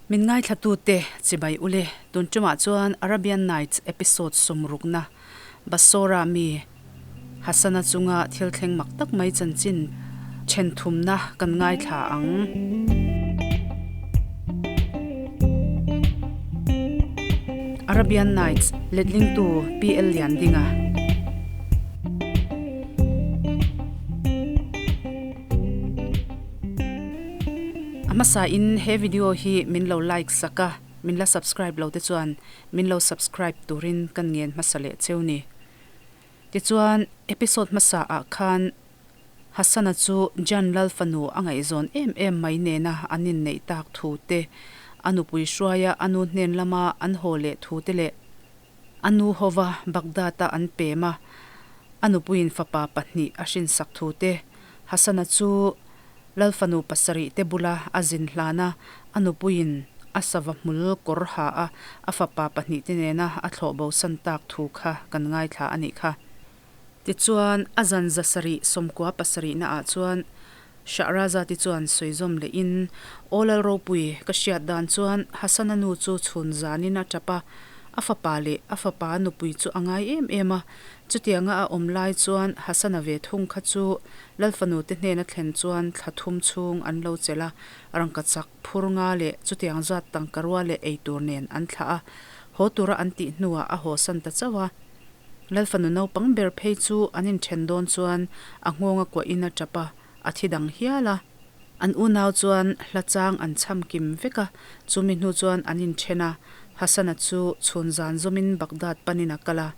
Min ngaithlatute chibai ule, tun tumah chuan Arabian Nights episode sawmrukna Basora mi Hasana chunga thil thleng mak tak mai chanchin then thumna kan ngaithla ang. Arabian Nights letlingtu PL Liandinga. A hmasa in he video hi min lo like sak a, min la subscribe lo te chuan min lo subscribe turin kan ngen hmasa leh cheu ni. Tichuan episode hmasa ah khan Hassan-a chu Jan Lal fanu a ngaihzawn em em mai nena an inneih tak thu te, a nupui hruaia a nu hnen lama an haw leh thu te leh A nu hova Baghdad-a an pem a, a nupuiin fapa pahnih a hrinsak thu te, Hassan-a chu Lalfanu pasarih te bula a zin hlan a, a nupuiin a sava hmul kawr ha a, a fapa pahnih te nena a thlawh bosan tak thu kha kan ngaithla a nih kha. Tichuan, a zan zasarih sawmkua pasarihna ah chuan Shahrazad-i chuan sawizawm lehin, Aw Lalropui, ka hriat dan chuan Hassan-a nu chu chhun zanin a tap a, a fapa leh a fapa nupui chu a ngai em em a. Chutianga a awm lai chuan Hassan-a ve thung kha chu Lalfanu te hnena thlen chuan thla thum chhung an lo chelh a, rangkachak phur nga leh chutiang zat tangka rua leh eitur nen an thlah a, haw tura an tih hnuah a hawsan ta chauh a. Lalfanu naupang ber phei chu an inthen dawn chuan a nghawng a kuahin a tap a, a thi dang hial a. An unau chuan hla chang an chham kim vek a, chumi hnu chuan an inthen a. Hassan-a chu chhun zan zawmin Baghdad panin a kal a,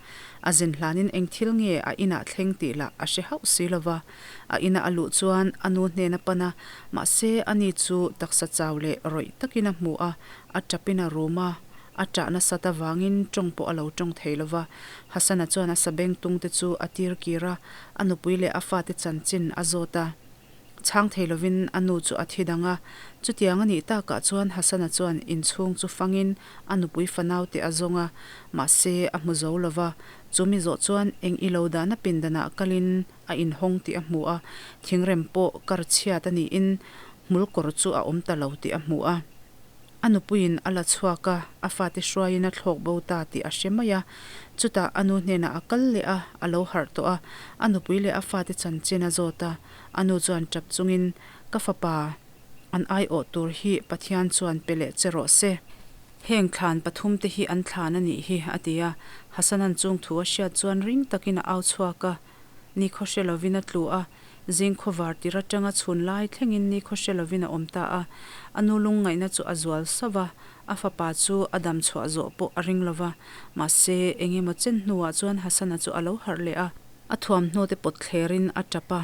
a zin hlanin eng thil nge a inah thleng tih lah a hre hauh si lo va. A ina a luh chuan a nu hnen a pan a, mahse ani chu taksa chau leh rawih takin a hmu a, a tapin a rum a. A ṭah nasat avangin ṭawng pawh a lo ṭawng thei lo va. Hassan-a chuan a sabengtung te chu a tir kir a, a nupui leh a fate chanchin a zawt a. Chhang thei lovin a nu chu a thi dang a. Chutiang a nih takah chuan Hassan-a chuan inchhung chu fangin a nupui fanaute a zawng a, mahse a hmu zo lo va. Chu mi zawh chuan eng i lo dahna pindanah kalin a inhawng tih a hmu a, thingrem pawh kar chhiat a niin hmul kawr chu a awm ta lo tih a hmu a. A nupuiin a la chhuak a, a fate hruaiin a thlawk bo ta tih a hre mai a. Chutah a nu hnenah a kal leh a, a lo harh tawh a, a nupui leh a fate chanchin a zawt a. A nu chuan tap chungin, Ka fapa, an aiawh tur hi Pathian chuan pe leh che rawh se. Heng thlan pathum te hi an thlan a nih hi, a ti a. Hassanan chung thu a hriat chuan ring takin a au chhuak a. Ni khaw hre lovin a tlu a, zing khaw var tir atanga chhun lai thlengin ni khaw hre lovin a awm ta a. A nu lungngaihna chu a zual sauh va, a fapa chu a dam chhuah zawh pawh a ring lo va. Mahse, eng emaw chen hnuah chuan Hassan-a chu a lo harh leh a, a thuamhnaw te pawt thlerin a tap a.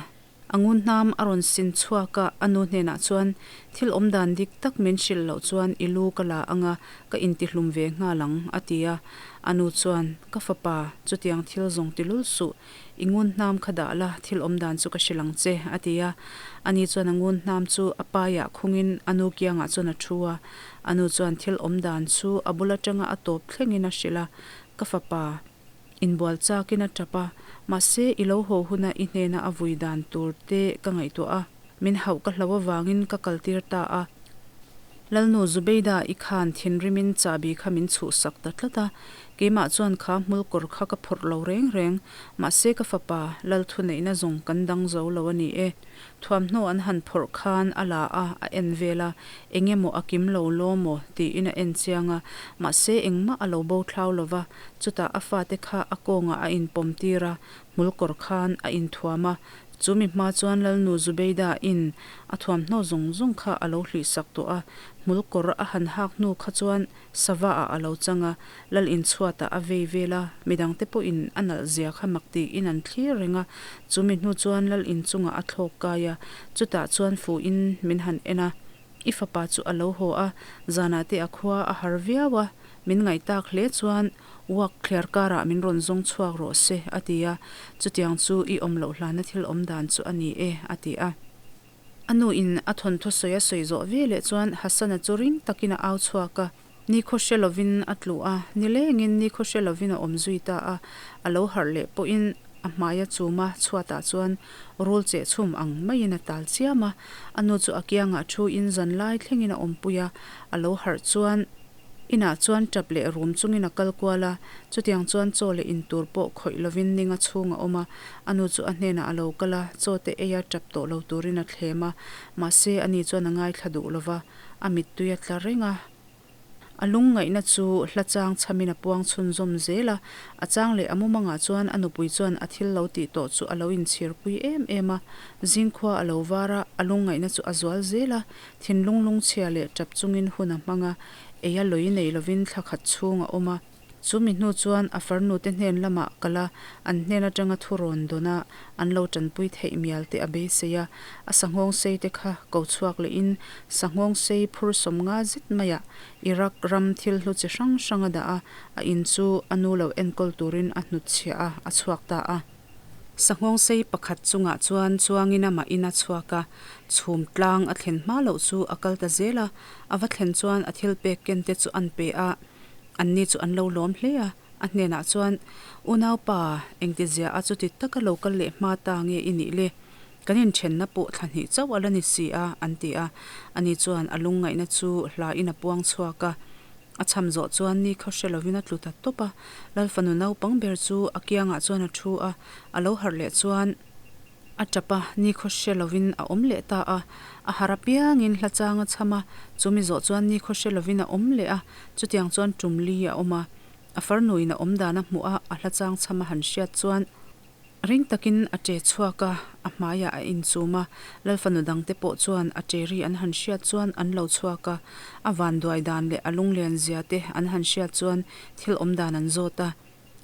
A ngunhnam a rawn sin chhuak a, a nu hnenah chuan, Thil awm dan dik tak min hrilh loh chuan i lu ka la ang a, ka intihlum ve nghal ang, a ti a. A nu chuan, Ka fapa, chutiang thil zawng ti lul suh. I ngunhnam kha dah la, thil awm dan chu ka hrilh ang che, a ti a. Ani chuan a ngunhnam chu a paiah khungin a nu kiangah chuan a thu a. A nu chuan thil awm dan chu a bul atanga a tawp thlengin a hrilh a, Ka fapa, Inbual chakin a tap a, mahse i lo haw huna i hnena a vui dan tur te ka ngaihtuah a, min hauh ka hlo avangin ka kaltir ta a. Lalnu Zubeida i khan thinrimin chahbi kha min chhuhsak ta tlat a, keimah chuan kha hmul kawr kha ka phawrh lo reng reng, mahse ka fapa Lal thuneihna zawng kan dang zo lo a ni e. Thuamhnaw an han phawrh khan a la a, a en vel a, eng emaw a kim lo law maw tiin a en chiang a, mahse engmah a lo bo thlau lo va, chutah a fate kha a kawngah a inpawm tir a, hmul kawr khan a inthuam a, chu mi hma chuan Lalnu Zubeida in a thuamhnaw zawng zawng kha a lo hlihsak tawh a, hmul kawr a han hak hnu kha chuan Sava ah a lo chang a, lal inchhuatah a vei vel a, midangte pawhin a nalh zia kha mak tiin an thlir reng a, chumi hnu chuan lal inchungah a thlawk kai a, chutah chuan fuhin min han en a, i fapa chu a lo haw a, zanah te a khua a har viau a, min ngaihtak hle chuan uak thliar karah min rawn zawng chhuak rawh se, a ti a, chutiang chu i awm loh hlana thil awm dan chu a ni e, a ti a. A nu in a thawnthu sawi a sawi zawh ve leh chuan Hassan-a chu ring takin a au chhuak a, nikhaw hre lovin a tlu a, nilengin nikhaw hre lovin a awm zui ta a, a lo harh leh pawhin a hmai a chum a, chhuatah chuan rul cheh chhum ang maiin a tal chiam a. A nu chu a kiangah thu in zan lai thlengin a awmpui a, a lo harh chuan inah chuan tap leh rum chungin a kal kual a, chutiang chuan chaw leh in tur pawh khawih lovin ninga chhung a awm a, a nu chu a hnenah a lo kal a, chaw te ei a tap tawh lo turin a thlem a, mahse ani chuan a ngaithla duh lova, a mittui a tla reng a. A lungngaihna chu hla chang chhamin a puang chhunzawm zel a, a chang leh a mumangah chuan a nupui chuan a thil lo tih tawh chu a lo inchhirpui em em a. Zingkhua a lo var a, a lungngaihna chu a zual zel a, thinlung lungchhia leh tap chungin hun a hmang a, ei a lawi nei lovin thla khat chhung a awm a. Chu mi hnu chuan a farnute hnen lamah kal a, an hnen atanga thu rawn dawn a, an lo tanpui theih mial te a beisei a. A sanghawng sei te kha ko chhuak lehin sanghawng sei phur sawmnga zet maiah Iraq ram thil hlu chi hrang hrang a dah a, a in chu a nu lo enkawl turin a hnutchhiah a, a chhuak ta a. Sanghawng sei pakhat chungah chuan chuangin amah in a chhuak a, chhum tlang a thlen hma loh chu a kal ta zel a, a va thlen chuan a thil pek ken te chu an pe a. Anni chu an lo lawm hle a, a hnenah chuan, Unaupa, engtizia a chuti taka lo kal leh hma ta nge i nih le? Kan inthenna pawh thla hnih chauh a la ni si a, an ti a. Ani chuan a lungngaihna chu hlain a puang chhuak a. A cham zawh chuan ni khaw hre lovin a tlu ta tawp a. Lalfanu naupang ber chu a kiangah chuan a thu a, a lo harh leh chuan, A tap a, nikhaw hre lovin a awm leh ta a. A har apiangin hla chang a chham a, chumi zawh chuan nikhaw hre lovin a awm leh a, chutiang chuan tum li a awm a. A farnuin a awm dan a hmuh a, a hla chang chham a han hriat chuan ring takin a che chhuak a, a hmaiah a inchum a. Lalfanu dangte pawh chuan a che ri an han hriat chuan an lo chhuak a, a vanduai dan leh a lunglen zia te an han hriat chuan thil awm dan an zawt a.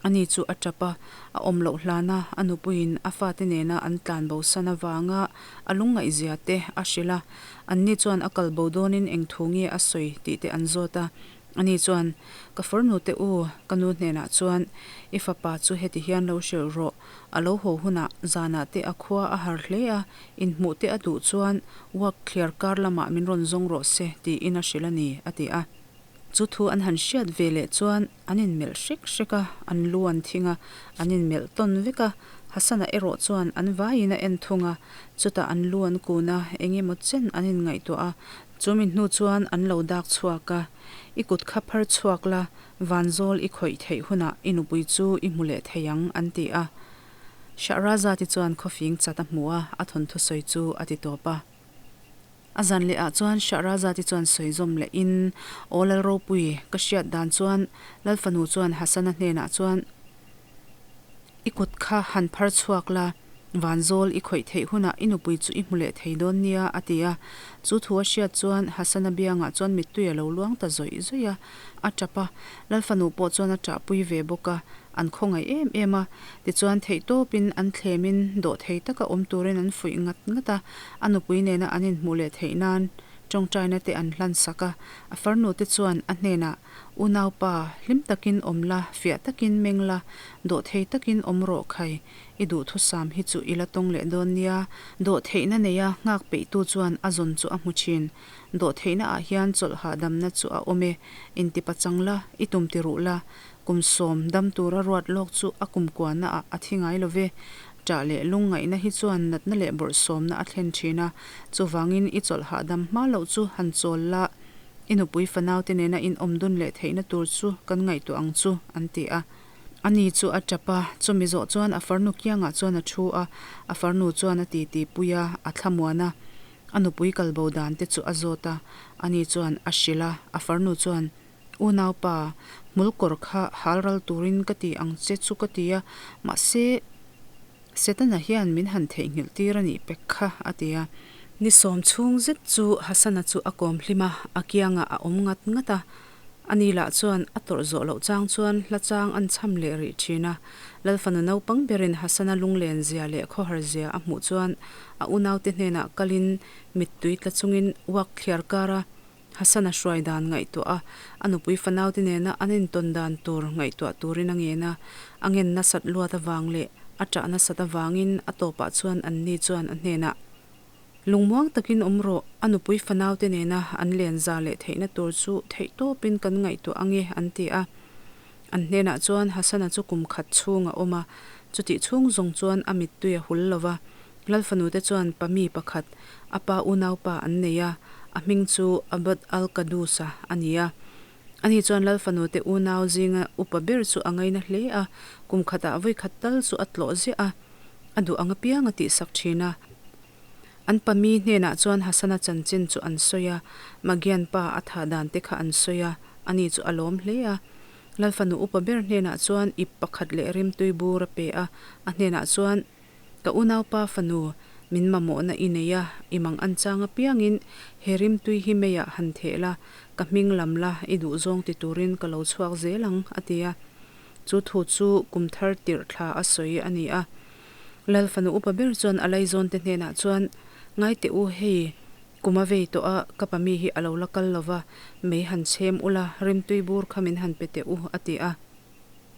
Ani chu a tap a, a awm loh hlana a nupuiin a fate nena an tlan bo san avanga a lungngaihzia te a hrilh a. Anni chuan a kal bo dawnin eng thu nge a sawi tih te an zawt a. Ani chuan, Ka farnute u, ka nu hnenah chuan i fapa chu heti hian lo hrilh rawh. A lo haw hunah zanah te a khua a har hle a, inhmuh te a duh chuan work thliar kar lamah min rawn zawng rawh se tiin a hrilh a ni, a ti a. Chu thu an han hriat ve leh chuan an inmelh hrek hrek a, an lu an thing a, an inmelh tawn vek a. Hasana erawh chuan an vaiin a en thung a, chutah an lu an kun a, eng emaw chen an inngaihtuah a. Chu mi hnu chuan an lo dak chhuak a, I kut kha phar chhuak la, vanzawl i khawih theih hunah i nupui chu i hmu leh thei ang, an ti a. Shahrazad-i chuan khawfing chat a hmu a, a thawnthu sawi chu a ti tawp a. A zan leh ah chuan Shahrazad-i chuan sawi zawm leh in, Aw Lalropui, ka hriat dan chuan Lalfanu chuan Hassan-a hnenah chuan i kut kha han phar chhuak la, vanzawl i khawih theih hunah i nupui chu i hmu leh thei dawn nia, a ti a. Chu thu a hriat chuan Hassan-a biangah chuan mittui a lo luang ta zawih zawih a, a tap a. Lalfanu pawh chuan a ṭahpui ve bawk a. An khawngaih em em a, tichuan theihtawpin an thlemin dawhthei taka awm turin an fuih ngat ngat a, a nupui nena an inhmuh leh theih nan tawngtaina te an hlan sak a. A farnu te chuan a hnenah, Unaupa, hlim takin awm la, fiah takin meng la, dawhthei takin awm rawh khai, i duhthusam hi chu i la tawng leh dawn nia. Dawhtheihna neia nghak peihtu chuan a zawn chu a hmu thin. Dawhtheihna ah hian chawlh hahdamna chu a awm e, intipachang la, i tum ti ruh la, Kum sawm dam tura ruat lawk chu a kum kuahna ah a thi ngai lo ve. Ṭah leh lungngaihna hi chuan natna leh bawrhsawmna a thlen ṭhin a, chuvangin i chawlh hahdam hma loh chu han chawl la, i nupui fanaute nena in awm dun leh theihna tur chu kan ngaihtuah ang chu, an ti a. Ani chu a ṭap a, chumi zawh chuan a farnu kiangah chuan a ṭhu a, a farnu chuan a titi pui a, a thlamuan a. A nupui kalbo dan te chu a zawt a, ani chuan a hrilh a, a farnu chuan, Unaupa, hmul kawr kha hal ral turin ka ti ang che chu ka ti a, mahse Setana hian min han theihnghilh tir a nih pek kha, a ti a. Ni sawm chhung zet chu Hasana chu a kawm hlim a, a kiangah a awm ngat ngat a. Ani lah chuan a tawrh zawh loh chang chuan hla chang an cham leh rih thin a. Lalfanu naupang berin Hasana lunglen zia leh khawhar zia a hmuh chuan a unaute hnenah kalin mittui tla chungin uak thliar kar a. Hassan-a hruai dan ngaihtuah a, a nupui fanaute nena an intawn dan tur ngaihtuah turin a ngen a. A ngen nasat luat avang leh a ṭah nasat avangin a tawpah chuan anni chuan a hnenah, Lungmuang takin awm rawh, a nupui fanaute nena an len za leh theihna tur chu theihtawpin kan ngaihtuah ange, an ti a. An hnenah chuan Hassan-a chu kum khat chhung a awm a. Chutih chhung zawng chuan a mittui a hul lo va. Lalfanute chuan pami pakhat, a pa unaupa an nei a, a hming chu Abd al-Qadus-a a ni a. Ani chuan Lalfanute unau zinga upa ber chu a ngaina hle a, kum khatah vawi khat tal chu a tlawh ziah a, a duh ang apiang a tihsak thin a. An pami hnenah chuan Hasana chanchin chu an sawi a, Magian pa a thah dan te kha an sawi a, ani chu a lawm hle a. Lalfanu upa ber hnenah chuan ip pakhat leh rimtui bur a pe a, a hnenah chuan, Ka unaupa fanu, min mamawhna i nei a, i mang an chang apiangin he rimtui hi meiah han theh la, ka hming lam la, i duhzawng ti turin ka lo chhuak zel ang, a ti a. Chu thu chu kum thar tirh thla a sawi a ni a. Lal fanu upa ber chuan a laizawnte hnenah chuan, Ngai teh u, hei, kum a vei tawh a, ka pa mi hi a lo la kal lo va, mei han chhem ula, rimtui bur kha min han pe teh u, a ti a.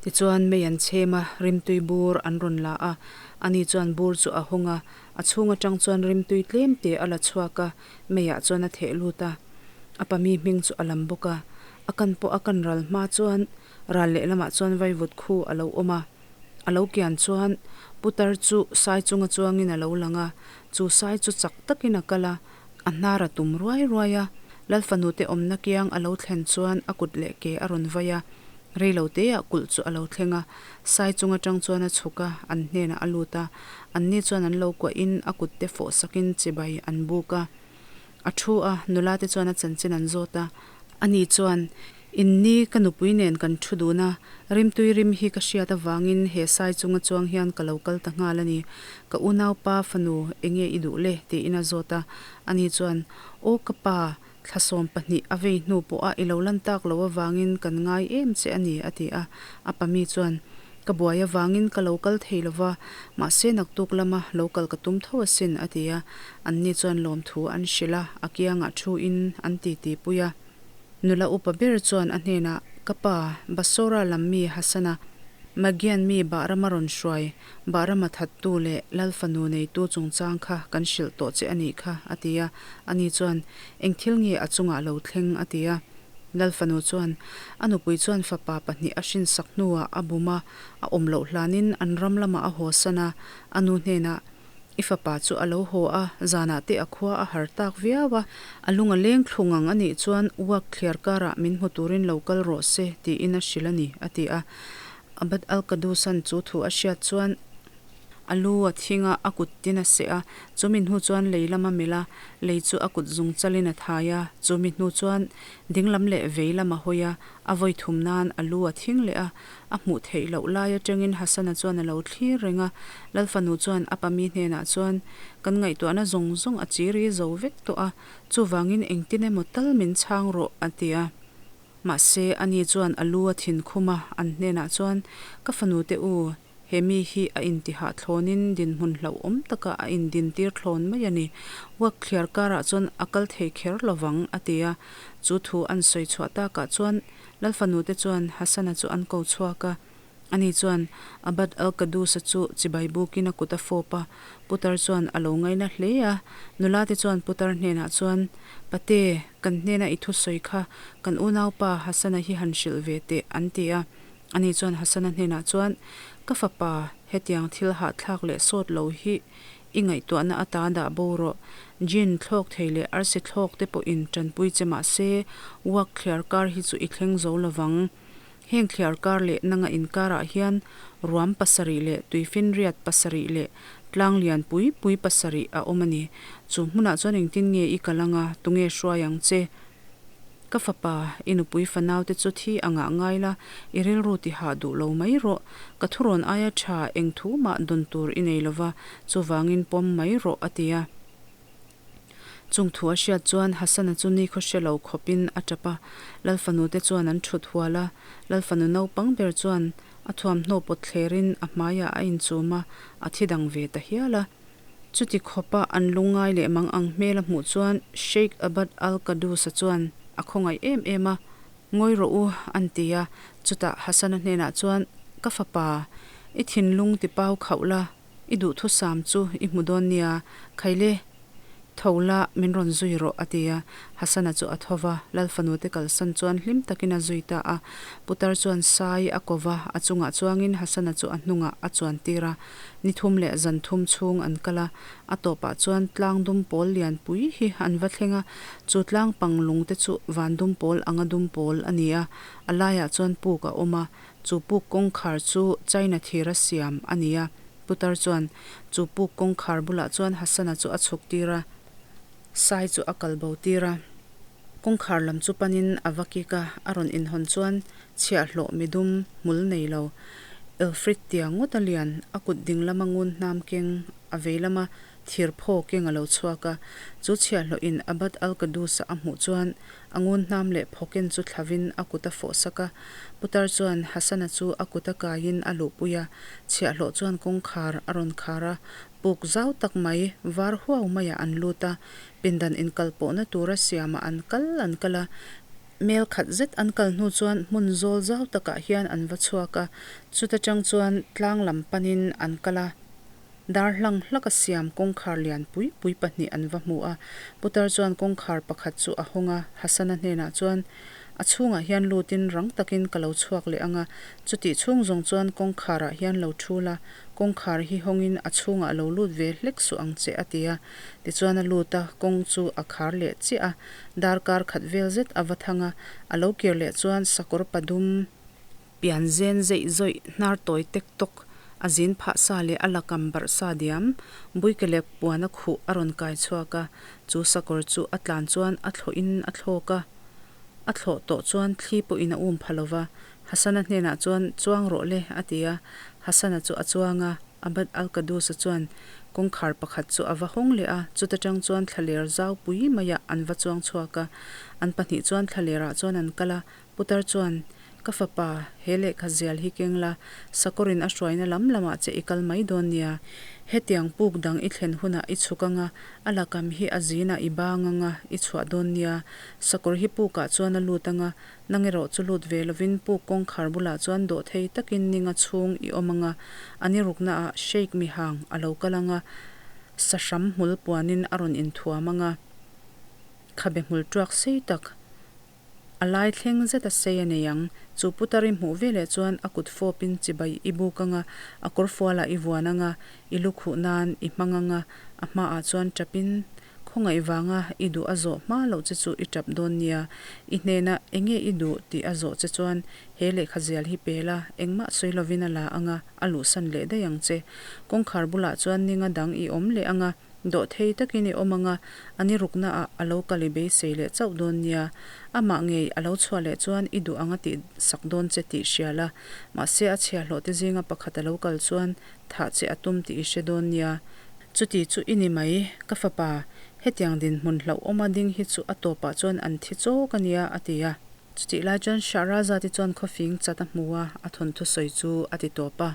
Tichuan, mei an chhem a, rimtui bur an rawn la a, ani chuan bur chu a hawng a, a chhung atang chuan rimtui tlem te a la chhuak a, meiah chuan a theh lut a. A pa mi hming chu a lam bawk a, a kan pawh a kan ral hma chuan ral lehlamah chuan vaivut khu a lo awm a. A lo kian chuan putar chu sai chunga chuangin a lo lang a, chu sai chu chak takin a kal a, a hnar a tum ruai ruai a. Lalfanute awmna kiang a lo thlen chuan a kut leh ke a rawn vai a, reilo teah kulh chu a lo thleng a, sai chung atang chuan a chhuk a, an hnenah a lut a, anni chuan an lo kuahin a kutte fawh sakin chibai an buk a. A thu a, nula te chuan a chanchin an zawt a. Ani chuan, Inni, ka nupui nen kan thu dun a, rimtui rim hi ka hriat avangin he sai chunga chuang hian ka lo kal ta nghal a ni. Ka unaupa fanu, enge i duh le? tiin a zawt a. Ani chuan, Aw ka pa, thla 12 a vei hnu pawha i lo lan tak loh avangin kan ngai em che a ni, a ti a. A pami chuan, Ka buai avangin ka lo kal thei lo va, mahse naktuk lama lo kal ka tum tho asin, a ti a. Anni chuan lawmthu an hrilh a, a kiangah thuin an titi pui a. Nula upa ber chuan a hnenah, Ka pa, Basora lam mi Hasana, Magian mi Bahrama rawn hruai, Bahrama thattu leh Lal fanu neitu chungchang kha kan hrilh tawh che a nih kha, a ti a. Ani chuan, Eng thil nge a chungah lo thleng? a ti a. Lal fanu chuan a nupui chuan fapa pahnih a hrinsak hnuah a bum a, a awm loh hlanin an ram lamah a hawsan a, a nu hnenah, I fapa chu a lo haw a, zanah te a khua a har tak viau a, a lung a leng thlung ang a nih chuan uak thliar karah min hmu turin lo kal rawh se, tiin a hrilh a ni, a ti a. Abd al-Qadusan chu thu a hriat chuan, A lu a thing a, a kut tin a seh a, chumi hnu chuan lei lam a melh a, lei chu a kut zung chalin a thai a, chumi hnu chuan ding lam leh vei lam a hawi a, a vawi thum nan a lu a thing leh a, a hmuh theih loh lai atangin Hasana chuan a lo thlir reng a, Lalfanu chuan a pami hnenah chuan, Kan ngaihtuahna zawng zawng a chiri zo vek tawh a, chuvangin engtin emaw tal min chhang rawh, a ti a. Mahse, ani chuan a lu a thin khum a, an hnenah chuan, Ka fanute u, He mi hi a intihah thlawnin dinhmun hlauhawm taka a indintir thlawn mai a ni. Uak thliar karah chuan a kal thei kher lovang, a ti a. Chu thu an sawi chhuah takah chuan Lalfanute chuan Hasana chu an ko chhuak a. Ani chuan Abd al-Qadus-a chu chibai bukin a kut a fawp a. Putar chuan a lo ngaina hle a. Nulate chuan putar hnenah chuan, Pate, kan hnena i thusawi kha kan unaupa Hasana hi han hrilh ve teh, an ti a. Ani chuan Hasana hnenah chuan, Ka fapa, hetiang thil hahthlak leh sawt lo hi i ngaihtuahna ata dah bo rawh. Jinn thlawk thei leh arsi thlawk te pawhin tanpui che mah se, uak thliar kar hi chu i thleng zo lovang. Heng thliar kar leh nanga inkarah hian ruam pasarih leh tuifinriat pasarih leh tlang lian pui pui pasarih a awm a ni. Chu hmunah chuan engtin nge i kal anga, tunge hruai ang che? Ka fapa, i nupui fanaute chu thi angah ngai la, i rilru ti hah duh lo mai rawh. Ka thurawn aia tha eng thu mah dawn tur i nei lova, chuvangin pawm mai rawh, a ti a. Chung thu a hriat chuan Hasana chu nikhaw hre lo khawpin a tap a. Lalfanute chuan an thut hual a, Lalfanu naupang ber chuan a thuamhnaw pawt thlerin a hmaiah a inchum a, a thi dang ve ta hial a. Chuti khawpa an lungngai leh mang ang hmel a hmuh chuan Sheikh Abd al-Qadus-a chuan a khawngaih em em a, Ngawi rawh u, an ti a. Chutah Hassan-a hnenah chuan, Ka fapa, i thinlung ti pau khauh la, i duhthusam chu i hmu dawn nia, Khaile. Tho la, min rawn zui rawh, a ti a. Hasana chu a tho va, Lal fanute kalsan chuan hlim takin a zui ta a. Putar chuan sai a ko va, a chungah chuangin Hasana chu a hnungah a chuan tir a. Ni thum leh zan thum chhung an kal a, a tawpah chuan tlang dum pawl lian pui hi an va thleng a. Chu tlang pang lung te chu van dum pawl anga dum pawl a ni a, a laiah chuan puk a awm a. Chu puk kawngkhar chu China thira siam a ni a. Putar chuan chu puk kawngkhar bulah chuan Hasana chu a chhuk tir a, sai chu a kal bo tir a. Kawngkhar lam chu panin a va kik a, a rawn inhawn chuan chhiahhlawh midum hmul nei lo, Elfrid tiang ngawt a lian, a kut ding lama ngun hnam keng, a vei lama thir phaw keng a lo chhuak a. Chu chhiahhlawhin Abad al-Qadus-a a hmuh chuan A ngun hnam leh phawken chu thlavin a kut a fawh sak a. Putar chuan Hasana chu a kut a kaiin a luhpui a, chhiahhlawh chuan kawngkhar a rawn khar a, puk zau tak mai var huau maiah an lut a, pindan inkal pawhna tura siamah an kal an kal a. Mel khat zet an kal hnu chuan hmun zawl zau takah hian an va chhuak a, chuta tang chuan tlang lam panin an kal a. Dar hlang hlak a siam kawngkhar lian pui pui pahnih an va hmu a. Putar chuan kawngkhar pakhat chu a hawng a, Hasana hnenah chuan, A chhungah hian lutin rang takin ka lo chhuak leh ang a, chutih chhung zawng chuan kawngkharah hian lo thu la, kawngkhar hi hawngin a chhungah lo lut ve hlek suh ang che, a ti a. Tichuan a lut a, kawng chu a khar leh chiah a. Darkar khat vel zet a va thang a, a lo kir leh chuan sakawr padum, Pian zen zeih zawih hnar tawi tek tawk, a zin phah sa leh a lakam barh sa diam, buikelek puan a khuh a rawn kai chhuak a, chu sakawr chu a tlan chuan a thlawhin a thlawk a, a thlawh tawh chuan thli pawhin a um pha lo va, Hasana hnenah chuan chuang rawh le a ti a, Hasana chu a chuang a, Abd al-Qadus-a chuan kawngkhar pakhat chu a va hawng leh a, chuta tang chuan thlaler zau pui maiah an va chuang chhuak a, an pahnih chuan thlalerah chuan an kal a, Putar chuan, Ka fapa, he lehkha zial hi keng la, sakawrin a hruaina lam lamah che i kal mai dawn nia. Hetiang puk dang i thlen hunah i chhuk anga, a lakam hi a zinah i bang anga, i chhuah dawn nia. Sakawr hi pukah chuan a lut anga, nang erawh chu lut ve lovin puk kawngkhar bulah chuan dawh thei takin ninga chhung i awm anga, a ni ruknaah Sheikh Mihang a lo kal anga, sahram hmul puanin a rawn inthuam anga, khabe hmul tuak sei tak. A lai thleng zet a sei a nei ang. Chu putar i hmuh veleh chuan a kut fawpin chibai i buk anga, a kawrfualah i vuan anga, i lu khuh nan i hmang anga, a hmaah chuan tapin khawngaih vanga i duh a zawh hma loh che chu i tap dawn nia. I hnena enge i duh tih a zawh che chuan he lehkha zial hi pe la, engmah sawi lovin a la anga, a luhsan leh daih ang che. Kawngkhar bulah chuan ninga dang i awm leh anga, Dawhthei takin i awm ang a, a ni ruknaah a lo kal i beisei leh chauh dawn nia. Amah ngei a lo chhuah leh chuan i duh ang a tih sak dawn che tih hria la. Mahse a chhiahhlawh te zinga pakhat a lo kal chuan thah che a tum tih i hre dawn nia. Chuti chu i ni mai, ka fapa, hetiang dinhmun hlauhawma ding hi chu a tawpah chuan an thi chawk a nia, a ti a. Chutih lai chuan Shahrazad-i chuan khawfing chat a hmu a, a thawnthu sawi chu a ti tawp a.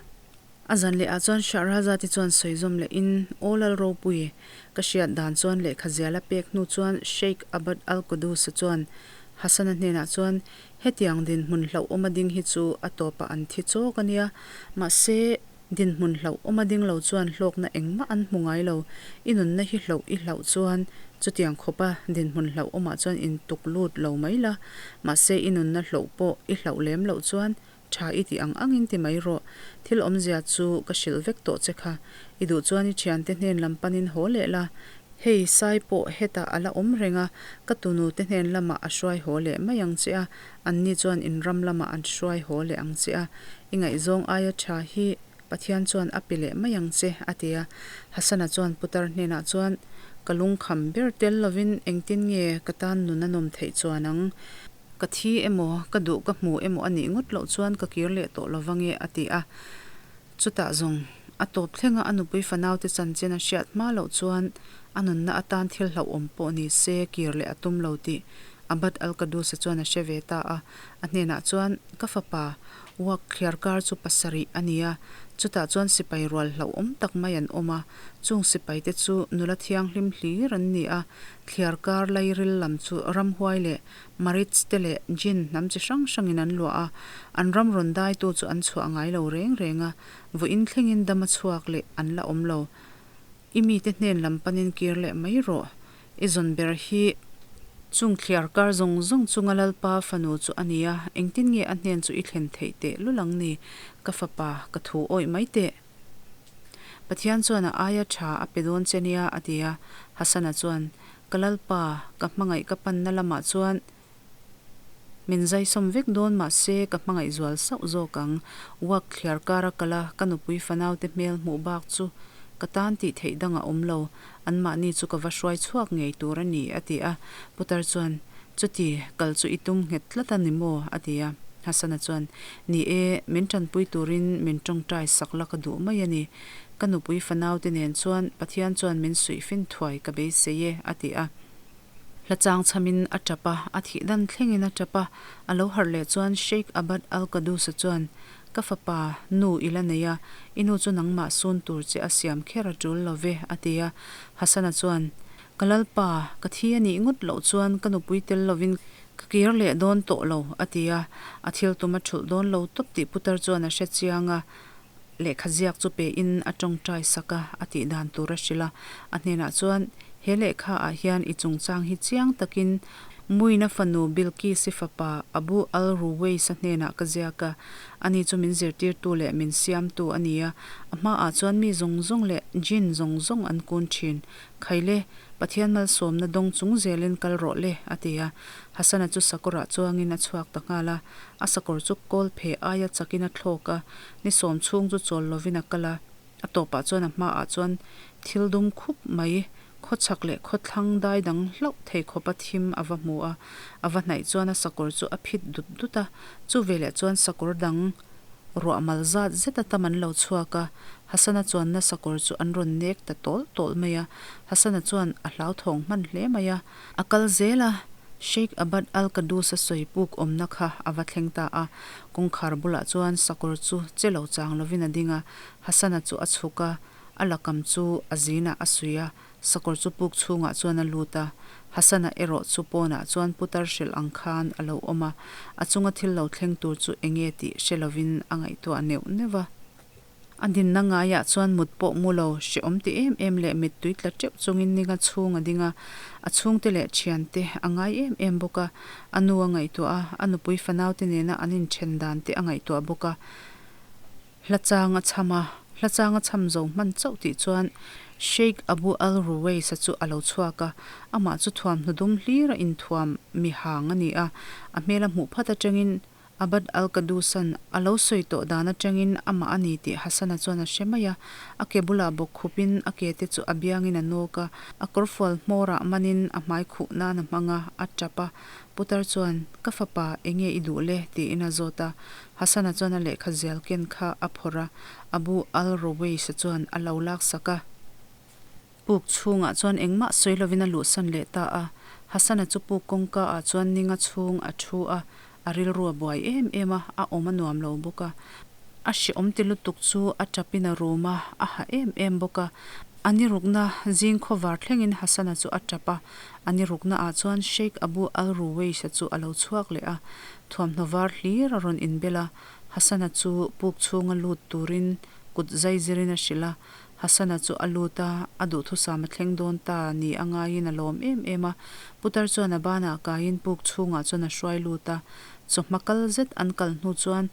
A zan leh ah chuan Shahrazad-i chuan sawi zawm leh in, Aw Lal Ropui, ka hriat dan chuan lehkha zial a pek hnu chuan Sheikh Abd al-Qudus-a chuan Hassan-a hnenah chuan, Hetiang dinhmun hlauhawm a ding hi chu a tawpah an thi chawk a nia, mahse, dinhmun hlauhawm a ding lo chuan hlawkna engmah an hmu ngai lo, i nunna hi hloh i hlauh chuan chutiang khawpa dinhmun hlauhawmah chuan intuk lut lo mai la, mahse i nunna hloh pawh i hlauh lem loh chuan Tha i tih ang angin ti mai rawh. Thil awmzia chu ka hrilh vek tawh che kha. I duh chuan i thiante hnen lam panin haw leh la. Hei, Sai pawh hetah a la awm reng a, ka tunu te hnen lamah a hruai haw leh mai ang che a, anni chuan in ram lamah an hruai haw leh ang che a. I ngaihzawng aia tha hi Pathian chuan a pe leh mai ang che, a ti a. Hasana chuan putar hnenah chuan, Ka lungkham ber tel lovin engtin nge ka tan nun a nawm theih chuan ang? Ka thi emaw, ka duh ka hmu emaw a nih ngawt loh chuan ka kir leh tawh lo vang e, a ti a. Chutah zawng, a tawp thlenga a nupui fanaute chanchin a hriat hma loh chuan a nunna atan thil hlauhawm pawh ni se kir leh a tum lo tih Abad al-Qadus-a chuan a hre ve ta a. A hnenah chuan, Ka fapa, Uak thliar kar chu pasarih a ni a, chutah chuan sipai rual hlauhawm tak mai an awm a. Chung sipaite chu nula thianghlim hlir an ni a, thliar kar lairil lam chu ramhuai leh Marits te leh Jinn hnam chi hrang hrangin an luah a, an ram rawn daitu chu an chhuah ngai lo reng reng a, vawiin thlengin dam a chhuak leh an la awm lo. I mite hnen lam panin kir leh mai rawh. I zawn ber hi chung thliar kar zawng zawng chunga Lalpa fanu chu a ni a, engtin nge a hnen chu i thlen theih teh lul ang ni? Ka fapa, ka thu awih mai teh. Pathian chuan a aia tha a pe dawn che nia, a ti a. Hasana chuan, Ka Lalpa, ka hmangaih ka panna lamah chuan min zaisawm vek dawn mah se ka hmangaih zual sauh zawk ang. Uak thliar kara kal a, ka nupui fanaute hmel hmuh bak chu ka tan tih theih dang a awm lo. Anmahni chu ka va hruai chhuak ngei tur a ni, a ti a. Putar chuan, Chuti, kal chu i tum nghet tlat a ni maw? a ti a. Hasana chuan, Ni e, min tanpui turin min tawngtai sak la ka duh mai a ni. Ka nupui fanaute nen chuan Pathian chuan min suih fin thuai ka beisei e, a ti a. Hla chang chhamin a tap a, a thih dan thlengin a tap a. A lo harh leh chuan Sheikh Abad Al-Qadus-a chuan, Ka fapa, nu i la nei a, i nu chu nangmah sun tur che a siam kher a tul lo ve, a ti a. Hassan-a chuan, Ka lalpa, ka thi a nih ngawt loh chuan ka nupui tel lovin ka kir leh dawn tawh lo, a ti a. A thil tum a thulh dawn lo tawp tih putar chuan a hre chiang a. Lehkha ziak chu pein a tawngtai sak a, a tih dan tur a hrilh a. A hnenah chuan, He lehkha ah hian i chungchang hi chiang takin Muina fanu Bilkis-i fapa Abu al-Ruwais-a hnenah ka ziak a. Ani chu min zirtirtu leh min siamtu a ni a, a hmaah chuan mi zawng zawng leh jinn zawng zawng an kun thin. Khaile, Pathian malsawmna dawng chung zelin kal rawh le, a ti a. Hassan-a chu sakawrah chuangin a chhuak ta nghal a. A sakawr chu kawl phe aia chakin a thlawk a, ni sawm chhung chu chawl lovin a kal a. A tawpah chuan a hmaah chuan thil dum khup mai, khawchhak leh khawthlang dai dang hlauh thei khawpa thim a va hmu a. A va hnaih chuan a sakawr chu a phit dut dut a, chu veleh chuan sakawr dang ruah mal zat zet a tam an lo chhuak a. Hasana chuanna sakawr chu an rawn nek ta tawl tawl mai a. Hasana chuan a hlauthawng hman hle mai a. A kal zel a, Sheikh Abad al-Qadus a sawi puk awmna kha a va thleng ta a. Kawngkhar bulah chuan sakawr chu che lo chang lovin a ding a, Hassan-a chu a chhuk a, a lakam chu a zinah a suih a, sakawr chu puk chhungah chuan a lut a. Hassan-a erawh chu pawnah chuan putar hrilh ang khan a lo awm a, a chunga thil lo thleng tur chu enge tih hre lovin a ngaihtuah neuh neuh a. A dinna ngaiah chuan mut pawh mu lo, hrehawm ti em em leh mittui tla teuh chungin ninga chhung a ding a, a chhungte leh thiante a ngai em em bawk a, a nu a ngaihtuah a, a nupui fanaute nena an inthen dan te a ngaihtuah bawk a. Hla chang a chham a, hla chang a chham zo hman chauh tih chuan Sheikh Abu al-Ruwais-a chu a lo chhuak a, amah chu thuamhnu dum hlir a inthuam mi hang a ni a, a hmel a hmuh phat atangin Abad al-Qadusan a lo sawi tawh dan atangin amah a ni tih Hassan-a chuan a hre mai a. A ke bulah bawk khupin a ke te chu a biangin a nawk a, a kawrfual hmawrah manin a hmai khuh nan a hmang a, a tap a. Putar chuan, Ka fapa, enge i duh le? tiin a zawt a. Hassan-a chuan a lehkha zial ken kha a phawrh a, Abu al-Ruwais-a chuan a lo laksak a. Puk chhungah chuan engmah sawi lovin a luhsan leh ta a. Hassan-a chu puk kawngka ah chuan ninga chhung a thu a, a rilru a buai em em a, a awm a nuam lo bawk a. A hrehawm ti lutuk chu a tap in a rum a, a ha em em bawk a. A ni rukna zing khawvar thlengin Hassan-a chu a tap a, a ni rukna ah chuan Sheikh Abu al-Ruwais-a chu a lo chhuak leh a, thuamhnaw var hlir a rawn inbel a. Hassan-a chu puk chhunga lut turin kut zai zirin a hrilh a, Hassan-a chu a lut a, a duhthusam a thleng dawn ta ni a ngaiin a lawm em em a. Putar chuan a banah kaiin puk chhungah chuan a hruai lut a. Chawhma kal zet an kal hnu chuan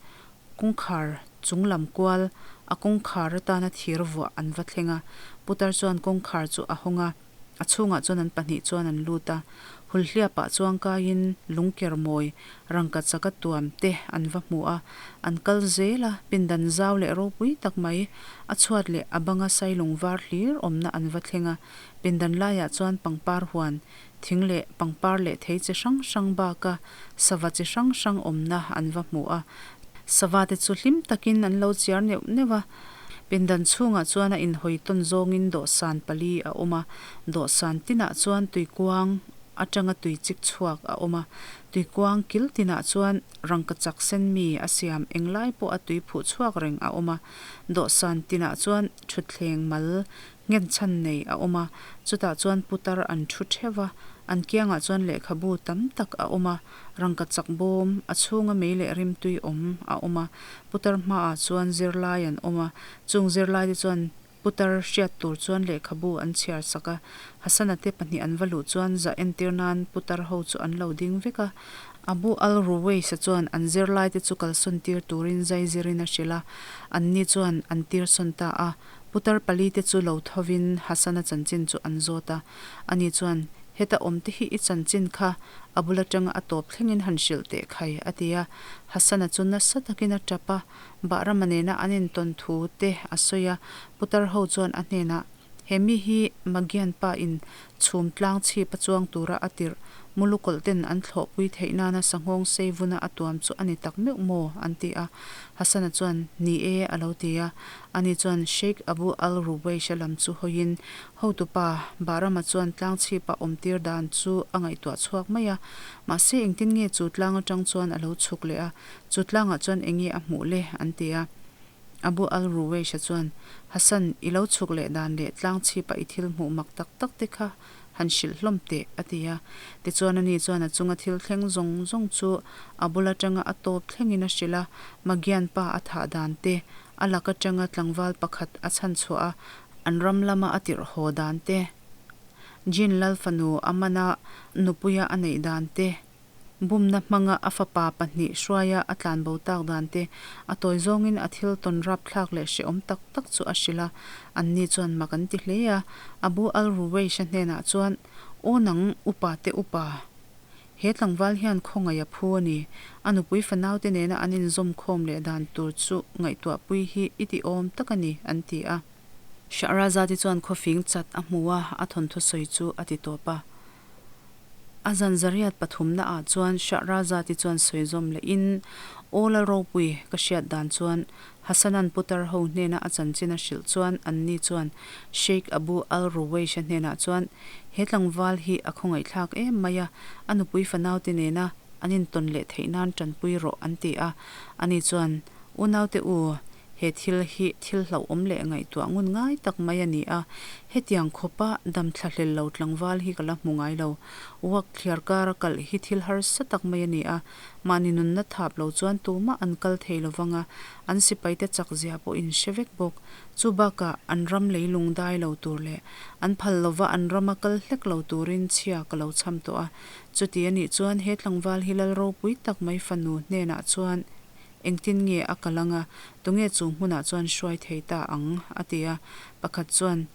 kawngkhar chung lam kual a kawngkhar atana thir vuah an va thleng a. Putar chuan kawngkhar chu a hawng a. A chhungah chuan an pahnih chuan an lut a, hulhliapah chuan kaiin lungker mawi rangka chaka tuam te an va hmu a, an kal zel a, pindan zau leh ropui tak mai, a chhuat leh a banga sailung var hlir awmna an va thleng a, pindan laiah chuan pangpar huan, thing leh pangpar leh thei chi hrang hrang baka sava chi hrang hrang awmna an va hmu a, sava te chu hlim takin an lo chiar neuh neuh a. Pindan chhungah chuan a inhawi tawn zawngin dawhsan pali a awm a, dawhsan tinah chuan tuikuang atanga tui chik chhuak a awm a, tuikuang kil tinah chuan rangkachak sen mi a siam englai pawh a tui phuh chhuak reng a awm a, dawhsan tinah chuan thutthleng mal nghenchhan nei a awm a, chutah chuan putar an thu theuh a, an kiangah chuan lehkhabu tam tak a awm a, rangkachak bawm a chhunga mei leh rimtui awm a awm a, putar hmaah chuan zirlai an awm a, chung zirlai te chuan. Putar hriat tur chuan lehkhabu an chhiar sak a. Hasana te pahnih an va luh chuan zah entir nan putar ho chu an lo ding vek a. Abu al-Ruwais-a chuan an zirlaite chu kalsawn tir turin zai zirin a hrilh a, anni chuan an tirsawn ta a. Putar palite chu lo thovin Hasana chanchin chu an zawt a. Ani chuan, Heta awmte hi i chanchin kha a bul atanga a tawp thlengin han hrilh teh khai, a ti a. Hasana chu nasa takin a tap a, Bahrama nena an intawn thu te a sawi a. Putar ho chuan a hnenah, He mi hi Magian pa in chhum tlang chhip a chuang tura a tirh Mulukawlh ten an thlawhpui theih nana sanghawng sei vuna a tuam chu a ni tak meuh maw? an ti a. Hasana chuan, Ni e, a lo ti a. Ani chuan Sheikh Abu al-Ruwaish-a lam chu hawiin, Hotupa, Bahrama chuan tlang chhipa awmtir dan chu a ngaihtuah chhuak mai a. Mahse engtin nge chu tlang atang chuan a lo chhuk leh a, chu tlangah chuan enge a hmuh le? an ti a. Abu al-Ruwaish-a chuan, Hassan, i lo chhuk leh dan leh tlang chhipa i thil hmuh mak tak tak te kha han hrilh hlawm teh, a ti a. Tichuan ani chuan a chunga thil thleng zawng zawng chu a bul atanga a tawp thlengin a hrilh a, Magian pa a thah dan te, a lak atanga tlangval pakhat a chhan chhuah a, an ram lama a tirh haw dan te, Jin Lal fanu a mana nupuia a neih dan te, Bumna hmanga a fapa pahnih hruaia a tlanbo tak dan te, a tawi zawngin a thil tawn rapthlak leh hrehawm tak tak chu a hrilh a, anni chuan mak an ti hle a. Abu al-Ruwaish-a hnenah chuan, Aw nang, upa te upa, he tlangval hian khawngaih a phu a ni. A nupui fanaute nena an inzawm khawm leh dan tur chu ngaihtuahpui hi i ti awm tak a ni, an ti a. Shahrazad-i chuan khawfing chat a hmu a, a thawnthu sawi chu a ti tawp a. A zan zariat pathumna ah chuan Shahrazad-i chuan sawi zawm leh in, Aw Lalropui, ka hriat dan chuan Hassan-a'n putar ho hnena a chanchin a hrilh chuan anni chuan Sheikh Abu al-Ruwaish-a hnenah chuan he tlangval hi a khawngaihthlak em mai a, a nupui fanaute nena an intawn leh theih nan tanpui rawh an ti a. Ani chuan, Unaute u, He thil hi thil hlauhawm leh ngaihtuah ngun ngai tak mai a ni a, hetiang khawpa dam thlahlel lo tlangval hi ka la hmu ngai lo. Uak thliar kara kalh hi thil harsa tak mai a ni a, mahni nunna thap lo chuan tumah an kal thei lo vang a, an sipaite chak zia pawh in hre vek bawk. Chu bakah an ram leilung dai lo tur leh an phal lova an rama kal hlek lo turin chhia ka lo chham tawh a, chuti a nih chuan he tlangval hi lal ropui tak mai fanu hnenah chuan Engtin nge a kal anga, tunge chu hmunah chuan hruai thei ta ang? a ti a. Pakhat chuan,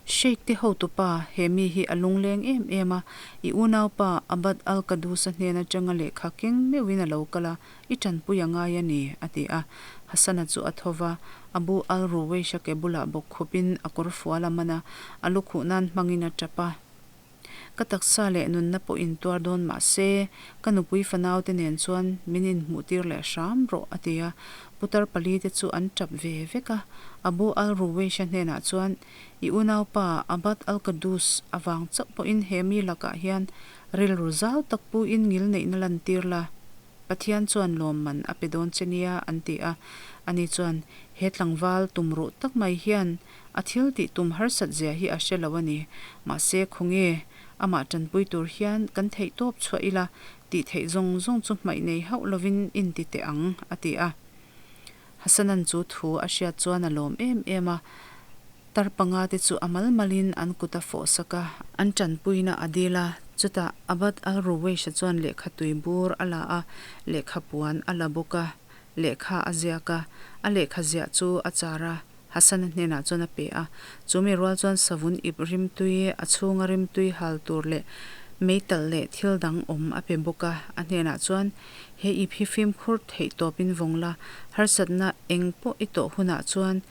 Sheikh te hotupa, he mi hi a lungleng em em a, i unaupa Abad al-Qadus-a hnen atanga lehkha keng meuhin a lo kal a, i tanpui a ngai a ni, a ti a. Hassan-a chu a tho va, Abu al-Ruwaish-a ke bulah bawk khupin a kawr fual a man a, a lukhuh nan hmangin a tap a. Ka taksa leh nunna pawh intuar dawn mah se, ka nupui fanaute nen chuan min inhmuhtir leh hram rawh, a ti a. Putar palite chu an tap ve vek a. Abu al-Ruwaish-a hnenah chuan, I unaupa Abad al-Qadus avang chauh pawhin he mi lakah hian rilru zau tak puin ngilneihna lantir la. Pathian chuan lawmman a pe dawn che nia, an ti a. Ani chuan, He tlangval tumruh tak mai hian a thil tih tum harsat zia hi a hre lo a ni. Mahse, khawnge amah tanpui tur hian kan theih tawp chhuah ila, tih theih zawng zawng chu hmaih nei hauh lovin inti teh ang, a ti a. Hassanan chu thu a hriat chuan a lawm em em a. Tar panga te chu a mal malin an kut a fawh sak a, an tanpuina a dil a, chutah Abad al-Ruwaish-a chuan lehkha tui bur a la a, lehkha puan a la bawk a, lehkha a ziak a, a lehkha ziah chu a char a, Hassan-a hnenah chuan a pe a, chu mi rual chuan savun ip rimtui, a chhunga rimtui hal tur leh meitalh leh thil dang awm a pe bawk a, a hnenah chuan, He ip hi fimkhur theih tawpin vawng la, harsatna eng pawh i tawh hunah chuan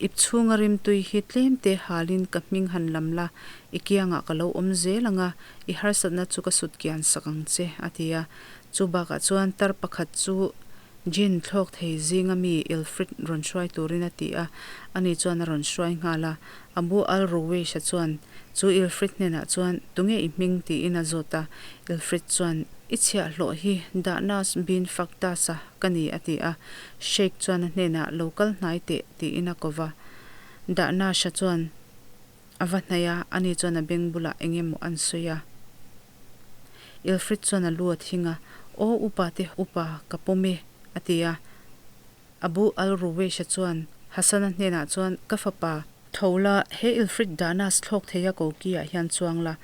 Ip chhunga rimtui hi tlem te halin ka hming han lam la, i kiangah ka lo awm zel ang a, i harsatna chu ka sut kian sak ang che, a ti a. Chu bakah chuan tar pakhat chu Jin thlawk thei zinga mi Ilfrit rawn hruai turin a ti a, ani chuan a rawn hruai nghal a. Abu al-Ruwaish-a chuan chu Ilfrit hnenah chuan, Tunge i hming? tiin a zawt a. Ilfrit chuan, I chhiahhlawh hi Dahnas bin Faktas-a ka ni, a ti a. Sheikh chuan a hnenah, Lo kal hnai teh, tiin a ko va. Dahnasha chuan a va hnaih a, ani chuan a beng bulah eng emaw an sawi a. Ilfrid chuan a lu a thing a, Aw upa te upa, ka pawm e, a ti a. Abu al-Ruwaish-a chuan Hassan-a hnenah chuan, Ka fapa. Tho la, he Ilfrit Danas thlawk theia koki-ah hian chuang la.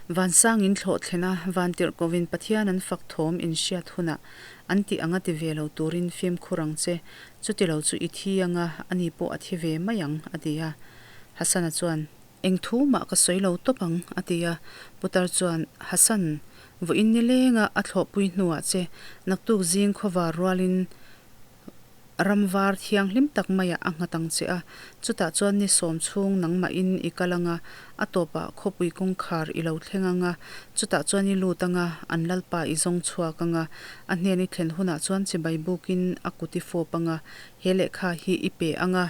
Vansang in thlawh thlen a, vantirhkohin Pathian an fak thawm in hriat hunah an tih anga ti ve lo turin fimkhur ang che, chutilo chu i thi anga ani pawh a thi ve mai ang, a ti a. Hassan-a chuan, Eng thu mah ka sawi lo tawp ang, a ti a. Putar chuan, Hassan, vawiin nilenga a thlawhpui hnuah che naktuk zing khawvar rualin Ram var thianghlim tak maiah a nghat ang che a, chutah chuan ni sawm chhung nangmahin i kal ang a, a tawpah khawpui kawngkhar i lo thleng ang a, chutah chuan i lut ang a, an lalpa i zawng chhuak ang a, a hnen i thlen hunah chuan chibai bukin a kut i fawp ang a, he lehkha hi i pe ang a.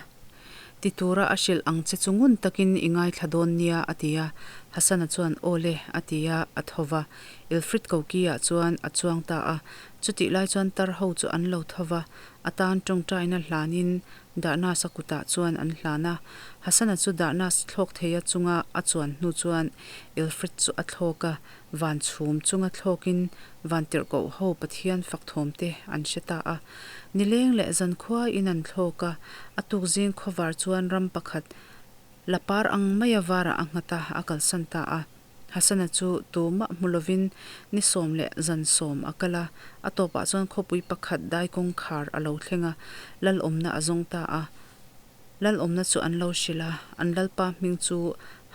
Ti tura a hrilh ang che chu ngun takin i ngaithla dawn nia, a ti a. Hassan-a chuan, Aw le, a ti a, a tho va. Ilfrid Koki-ah chuan a chuang ta a. Chutih lai chuan tar ho chu an lo tho va, a tan tawngtaina hlanin Darnas-a kutah chuan an hlan a. Hassan-a chu Darnas thlawk theia chunga a chuan hnu chuan Ilfrid chu a thlawk a, van chhum chunga thlawkin vantirhkoh ho Pathian fak thawm te an hre ta a. Nileng leh zankhua in an thlawk a, a tuk zing khawvar chuan ram pakhat la par ang maia varah a nghat a, a kalsan ta a. Hasana chu tumah hmu lovin ni sawm leh zan sawm a kal a, a tawpah chuan khawpui pakhat dai kawngkhar a lo thleng a, lalawmna a zawng ta a. Lalawmna chu an lo hrilh a, an lalpa hming chu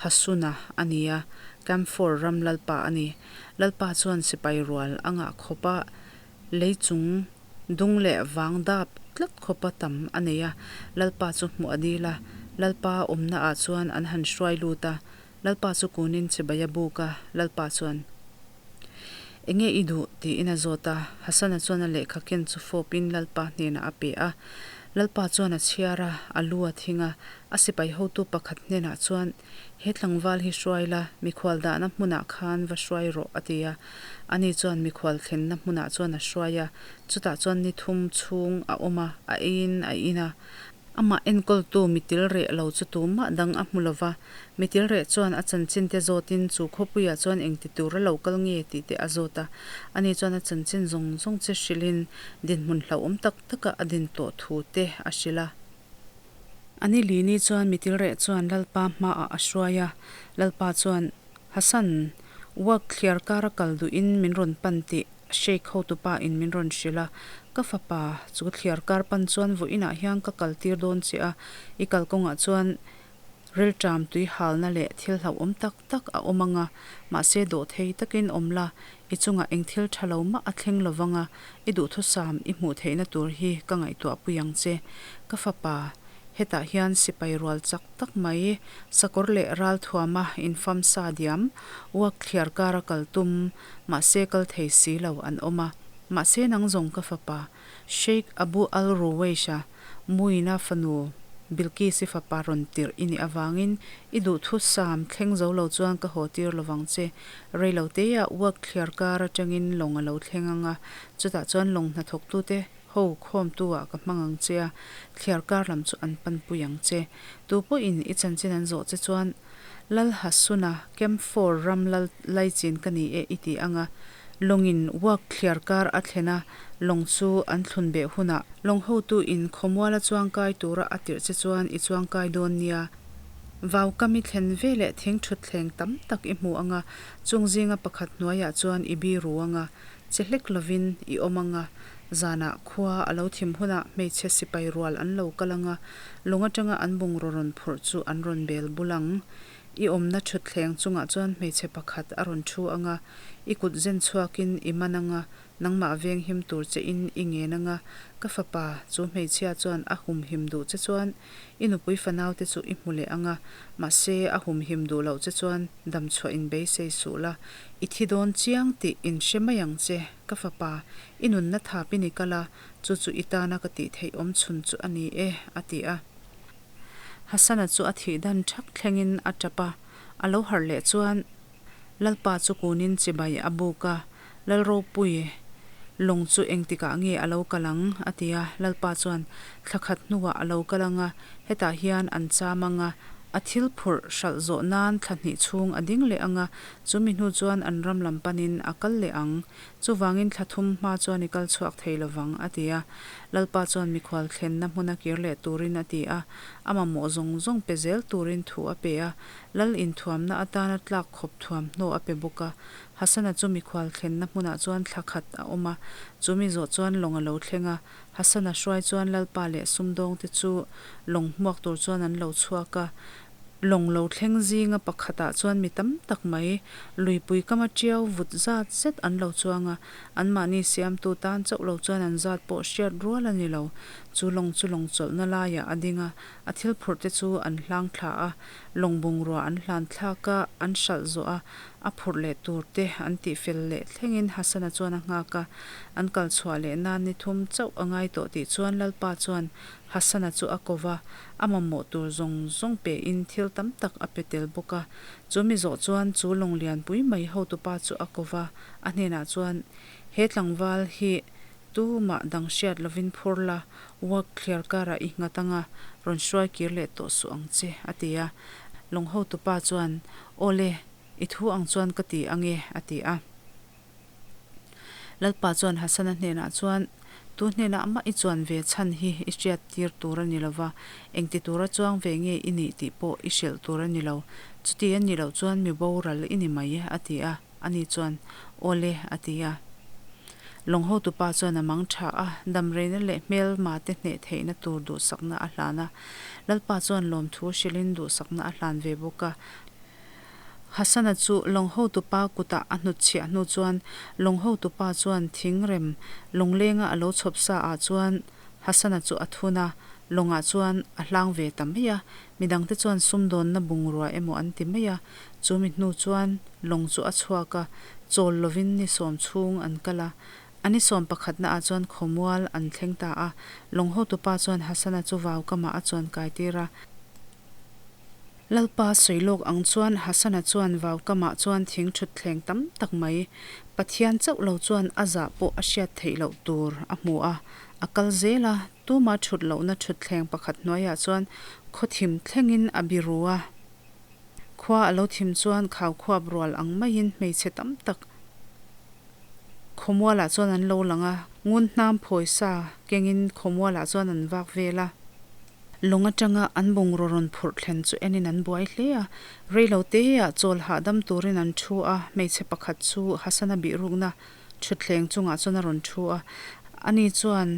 Hasuna a ni a, Camphor ram lalpa a ni. Lalpa chuan sipai rual a ngah khawp a, lei chung dung leh vang dap tlat khawpa tam a nei a, lalpa chu hmuh a dil a, lalpa awmnaah chuan an han hruai lut a, Lalpa chu kunin chibai a buk a, Lalpa chuan, Enge i duh? tiin a zawt a. Hassan-a chuan a lehkha ken chu fawpin Lalpa hnenah a pe a. Lalpa chuan a chhiar a, a lu a thing a. A sipai hotu pakhat hnenah chuan, He tlangval hi hruai la, mikhual dahna hmunah khan va hruai rawh, a ti a. Ani chuan mikhual thlenna hmunah chuan a hruai a, chutah chuan ni thum chhung a awm a, a eiin a in a. Amah enkawltu mitil reh lo chu tumah dang a hmu lo va, mitil reh chuan a chanchin te zawtin chu khawpuiah chuan engti tura lo kal nge tih te a zawt a. Ani chuan a chanchin zawng zawng che hrilhin dinhmun hlauhawm tak taka a din tawh thu te a hrilh a. Ani Lini chuan mitil reh chuan Lalpa hmaah a hruai a, Lalpa chuan, Hassan, work thliar kara kal duhin min rawn pan tih Sheikh hotupa in min rawn hrilh a, Ka fapa, chu thliar kar pan chuan vawiinah hian ka kal tir dawn che a, i kalkawngah chuan rilṭam tui halna leh thil hlauhawm tak tak a awm ang a, mahse dawhthei takin awm la, i chungah eng thil ṭha lo mah a thleng lo vang a, i duhthusam i hmuh theihna tur hi ka ngaihtuah pui ang che. Ka fapa, hetah hian sipai rual chak tak mai, sakawr leh ral thuama infamsa diam, uak thliar kara kal tum, mahse kal thei si lo an awm a. Mahse nang zawng ka fapa, Sheikh Abu al-Ruwaish-a Muina fanu Bilqis-i fapa rawn tirh i nih avangin i duhthusam thleng zo lo chuan ka haw tir lovang che. Rei lo teia uak thliar kar atangin lawng a lo thleng ang a, chutah chuan lawng hnathawktute ho khawmtu-ah ka hmang ang che a, thliar kar lam chu an panpui ang che. Tu pawhin i chanchin an zawh che chuan Lal Hasuna, Camp Four ram lal laichin ka ni e i ti ang a, lawngin uak thliar kar a thlen a, lawng chu an thlun beh hunah lawng hotu in khawmuala chuangkai tura a tirh che chuan i chuangkai dawn nia. Vau kam i thlen ve leh thing thutthleng tam tak i hmu ang a, chung zinga pakhat hnuaiah chuan i biru ang a, che hlek lovin i awm ang a, zanah khua a lo thim hunah hmeichhe sipai rual an lo kal ang a, lawng atanga an bungraw rawn phurh chu an rawn bel bul ang. I awmna thutthleng chungah chuan hmeichhe pakhat a rawn thu ang a, i kut zen chhuakin i man ang a, nangmah veng him tur che in i ngen ang a, ka fapa, chu hmeichhia chuan a humhim duh che chuan i nupui fanau te chu i hmu leh ang a, mahse a humhim duh loh che chuan damchhuah in beisei suh la, i thi dawn chiang tih in hre mai ang che, ka fapa, i nunna thapin i kal a, chu chu i tana ka tih theih awm chhun chu a ni e, a ti a. Hassan-a chu a thih dan thak thlengin a tap a, a lo harh leh chuan Lalpa chu kunin chibai a buk a, Lalropui, lawng chu engtikah nge a lo kal ang? a ti a, Lalpa chuan, Thla khat hnuah a lo kal ang a, hetah hian an cham ang a, A thil phurh hralh zawh nan thla hnih chhung a ding leh ang a, chumi hnu chuan an ram lam panin a kal leh ang. Chuvangin thla thum hma chuan i kal chhuak thei lo vang, a ti a. Lalpa chuan mikhual thlenna hmuna kir leh turin a ti a, a mamawh zawng zawng pe zel turin thu a pe a. Lal inthuamna atana tlak khawp thuamhnaw a pe bawk a. Hasana chu mikhual thlenna hmunah chuan thla khat a awm a, chumi zawh chuan lawng a lo thleng a. Hasana hruai chuan Lalpa leh sumdawngte chu lawng hmuak tur chuan an lo chhuak a. Lawng lo thleng zinga pakhatah chuan mi tam tak mai, luipui kama tiau vut zat zet an lo chuang a. Anmahni siamtu tan chauh lo chuan an zat pawh hriat rual a ni lo. Chu lawng chu lawng chawlhna laiah a ding a, a thil phurhte chu an hlang thla a, lawng bungrua an hlan thlak a, an hralh zawh a, A phurh leh tur te an tih fel leh thlengin Hasana chuan a nghak a, an kal chhuah leh nan ni thum chauh a ngai tawh tih chuan Lalpa chuan Hasana chu a ko va, a mamawh tur zawng zawng pe in thil tam tak a pe tel bawk a. Chu mi zawh chuan chu lawng lianpui mai hotupa chu a ko va, a hnenah chuan, He tlangval hi tumah dang hriat lovin phur la, work thliar karah i nghat anga rawn hruai kir leh tawh suh ang che, a ti a. Lawng hotupa chuan, Aw le, i thu ang chuan ka ti ang e, a ti a. Lalpa chuan Hasana hnenah chuan, Tu hnenah mah i chuan ve chhan hi i hriat tir tur a ni lo va, engti tura chuang ve nge i nih tih pawh i hrilh tur a ni lo. Chuti a nih loh chuan mi boral i ni mai, a ti a. Ani chuan, Aw le, a ti a. Lawng hotupa chuan a mang tha a, damreina leh hmelma te hneh theihna tur duhsakna a hlan a. Lalpa chuan lawmthu hrilhin duhsakna a hlan ve bawk a. Hasana chu lawng hotupa kutah a hnutchhiah hnu chuan lawng hotupa chuan thingrem lawnglenga a lo chhawp sa ah chuan Hasana chu a thun a, lawngah chuan a hlang ve ta mai a. Midangte chuan sumdawnna bungrua emaw an ti mai a, chumi hnu chuan lawng chu a chhuak a, chawl lovin ni sawm chhung an kal a. A ni sawm pakhatna ah chuan khawmual an thleng ta a, lawng hotupa chuan Hasana chu vau kamah a chuan kai tir a. Lalpa sawi lawk ang chuan Hasana chuan vau kamah chuan thing thutthleng tam tak mai, Pathian chauh lo chuan a zah pawh a hriat theih loh tur a hmu a, a kal zel a, tuma thut lohna thutthleng pakhat hnuaiah chuan khawthim thlengin a biru a. Khua a lo thim chuan khaukhuap rual ang maiin hmeichhe tam tak Khawmualah chuan an lo lang a, ngun hnam phawi sa kengin khawmualah chuan an vak vel a. Lawng atanga an bungraw rawn phurh thlen chu enin an buai hle a, reilo teah chawl hahdam turin an thu a, hmeichhe pakhat chu Hasana bihrukna thutthleng chungah chuan a rawn thu a, ani chuan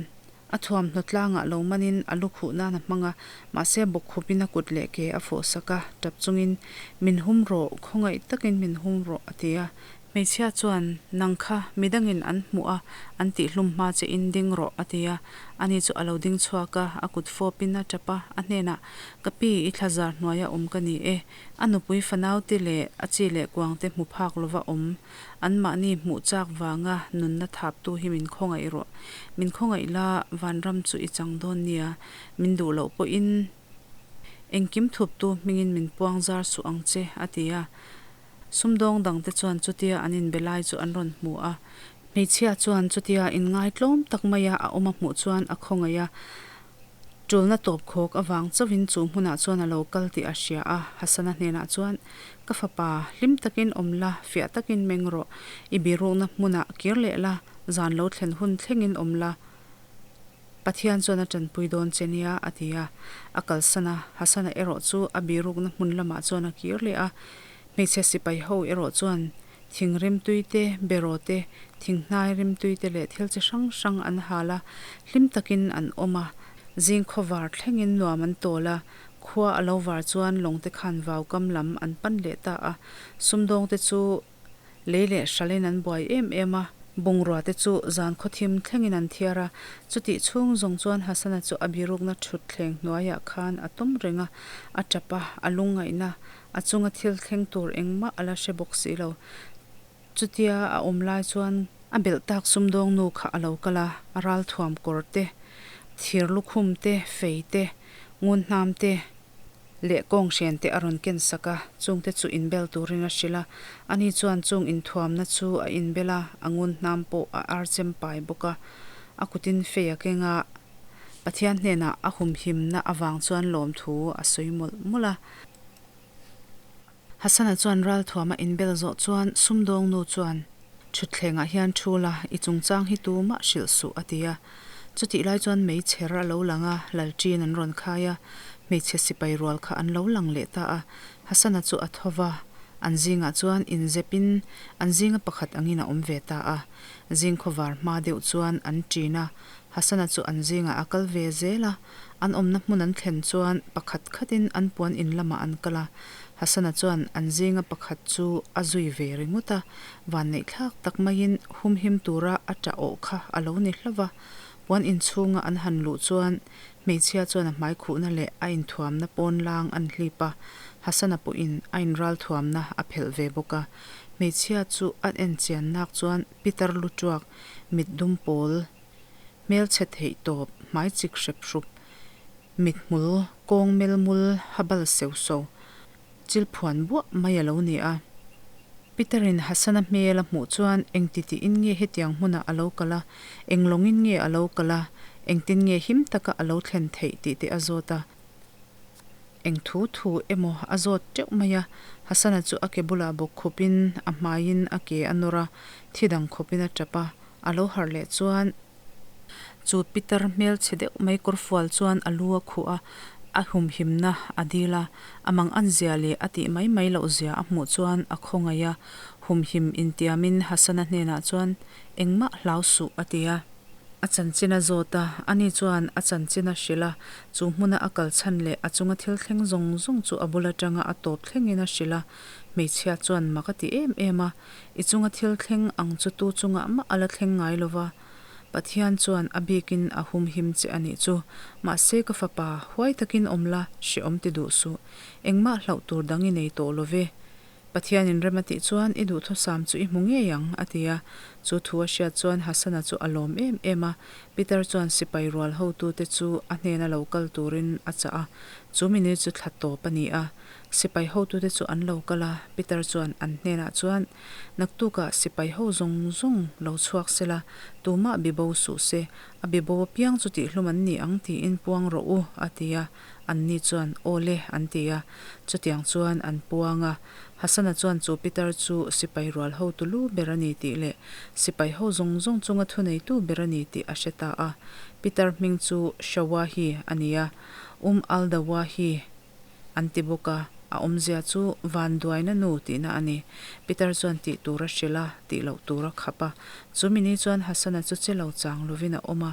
a thuamhnaw tlangah lo manin a lu khuh nan a hmang a, mahse bawkkhupin a kut leh ke a fawh sak a, tap chungin, Min hum rawh, khawngaih takin min hum rawh, a ti a. Hmeichhia chuan, Nang kha, midangin an hmuh a, an tihhlum hma che in ding rawh, a ti a. Ani chu a lo ding chhuak a, a kut fawpin a tap a, a hnenah, Ka pi, i thlazar hnuaia awm ka ni e. A nupui fanaute leh a chi leh kuangte hmu phak lova awm, anmahni hmuh chak vanga nunna thaptu hi min khawngaih rawh. Min khawngaih la, vanram chu i chang dawn nia. Min duh loh pawhin engkim thuptu hmingin min puang zar suh ang che, a ti a. Sumdawng dangte chuan chutia an inbe lai chu an rawn hmu a, hmeichhia chuan chutia inngaitlawm tak maia a awm a hmuh chuan a khawngaih a, tulna tawp khawk avang chauhin chu hmunah chuan a lo kal tih a hria a, Hasana hnenah chuan, Ka fapa, hlim takin awm la, fiah takin meng rawh, i birukna hmunah kir leh la, zan lo thlen hun thlengin awm la, Pathian chuan a tanpui dawn che nia, a ti a. A kalsan a, Hasana erawh chu a birukna hmun lamah chuan a kir leh a. Hmeichhe sipai ho erawh chuan thing rimtui te, beraw te, thinghnai rimtui te leh thil chi hrang hrang an hal a, hlim takin an awm a. Zing khawvar thlengin nuam an tawl a, khua a lo var chuan lawngte khan vaukam lam an pan leh ta a. Sumdawngte chu Lei leh hralhin an buai em em a, bungrua te chu zan khawthim thlengin an thiar a, chutih chhung zawng chuan Hasana chu a birukna thutthleng hnuaiah khan a tawm reng a, a tap a, a lungngaihna, a chunga thil thleng tur engmah a la hre bawk si lo. Chutia a awm lai chuan a belh tak sumdawng nu kha a lo kal a, a ralthuam kawr te, thir lukhum te, fei te, ngunhnam te, leh kawng hrian te a rawn ken sak a, chungte chu inbel turin a hrilh a. Ani chuan chung inthuamna chu a inbel a, a ngun hnam pawh a ar chem pai bawk a. A kutin fei a keng a, Pathian hnenah a humhimna avang chuan lawmthu a sawi mawlh mawlh a. Hasana chuan ralthuam a inbel zawh chuan sumdawng nu chuan, Thutthlengah hian thu la, i chungchang hi tumah hrilh suh, a ti a. Chutih lai chuan meichher a lo lang a, lalṭin an rawn khai a, hmeichhe sipai rual kha an lo lang leh ta a. Hasana chu a tho va, an zingah chuan inzepin an zinga pakhat angin a awm ve ta a. Zing khawvar hma deuh chuan an ṭin a, Hasana chu an zingah a kal ve zel a. An awmna hmun an thlen chuan pakhat khatin an puan in lamah an kal a. Hasana chuan an zinga pakhat chu a zui ve ringawt a, vanneih thlak tak maiin humhim tura a ṭah awh kha a lo ni hlauh va. Puan in chhunga an han luh chuan hmeichhia chuan a hmaikhuhna leh a inthuamna pawn lang an hlip a, Hasana pawhin a inralthuamna a phelh ve bawk a. Hmeichhia chu a enchian nak chuan Pitar lu ṭuak, mit dum pawl, hmelchhe theih tawp, hmai chik hrep hrup, mithmul, kawng melmul, habal seu so, chilphuan buah mai a lo ni a. Peter-in Hassan-a hmel a hmuh chuan engti tiin nge hetiang hmunah a lo kal a, eng lawngin nge a lo kal a, engtin nge him taka a lo thlen theih tih te a zawt a. Eng thu thu emaw a zawt teuh mai a, Hassan-a chu a ke bulah bawk khupin a hmaiin a ke a nawr a, thi dang khawpin a tap a, a lo harh leh chuan chu pitar hmelchhe deuh mai kawrfual chuan a lu a khuh a, a humhimna a dil a, a mang an zia leh a tih mai mai loh zia a hmuh chuan a khawngaih a, humhim intiamin Hassan-a hnenah chuan engmah hlau suh a ti a. A chanchin a zawt a, ani chuan a chanchin a hrilh a, chu hmuna a kal chhan leh a chunga thil thleng zawng zawng chu a bul atanga a tawp thlengin a hrilh a, hmeichhia chuan mak a ti em em a, I chunga thil thleng ang chu tu chungah mah a la thleng ngai lo va, Pathian chuan a bikin a humhim che a nih chu. Mahse ka fapa, huai takin awm la, hrehawm ti duh suh. Engmah hlauh tur dang i nei tawh lo ve. Pathianin rem a tih chuan i duhthusam chu i hmu ngei ang, a ti a. Chu thu a hriat chuan Hasana chu a lawm em em a. Peter chuan sipai rual hotute chu a hnena lo kal turin a chah a. Chu mini chu thla tawp a ni a. Sipai hotute chu an lo kal a, Peter chuan an hnenah chuan, Naktukah sipai ho zawng zawng lo chhuak se la, tumah bibo suh se, a bibo apiang chu tihhlum an ni ang tiin puang rawh u, a ti a. Anni chuan, Aw le, an ti a. Chutiang chuan an puang a. Hasana chuan chu Peter chu sipai rual hotu lu ber a ni tih leh sipai ho zawng zawng chunga thuneitu ber a ni tih a hre ta a. Peter hming chu Shawahi a ni a, Al-Dawahi An ti bawk a, a awmzia chu vanduaina nu tihna a ni. Peter chuan tih tur a hrilh a, tih loh tur a khap a. Chu mini chuan Hassan-a chu che lo chang lovin a awm a.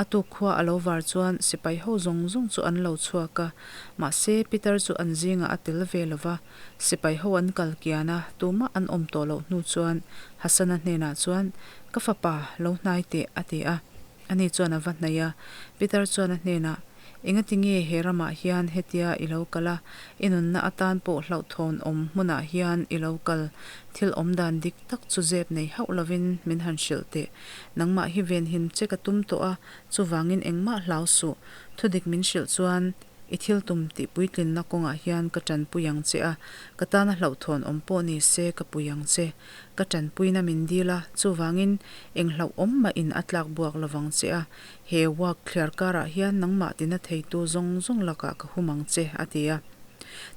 A tuk khua a lo var chuan sipai ho zawng zawng chu an lo chhuak a. Mahse, Peter chu an zingah a tel ve lo va. Sipai ho an kal kian a, tumah an awm tawh loh hnu chuan Hassan-a hnenah chuan, Ka fapa, lo hnai teh, a ti a. Ani chuan a va hnaih a. Peter chuan a hnenah, Engati nge he ramah hian hetia i lo kal a, i nunna atan pawh hlauhthawn awm hmunah hian i lo kal? Thil awm dan dik tak chu zep nei hauh lovin min han hrilh teh. Nangmah hi venhim che ka tum tawh a, chuvangin engmah hlau suh. Thudik min hrilh chuan i thil tum tih puitlinna kawngah hian ka tanpui ang che a, ka tana hlauhthawn awm pawh ni se ka pui ang che. Ka tanpuina min dil a, chuvangin eng hlauhawm mahin a tlak buak lovang che a, He work thliar karah hian nangmah tina theitu zawng zawng lakah ka hum ang che, a ti a.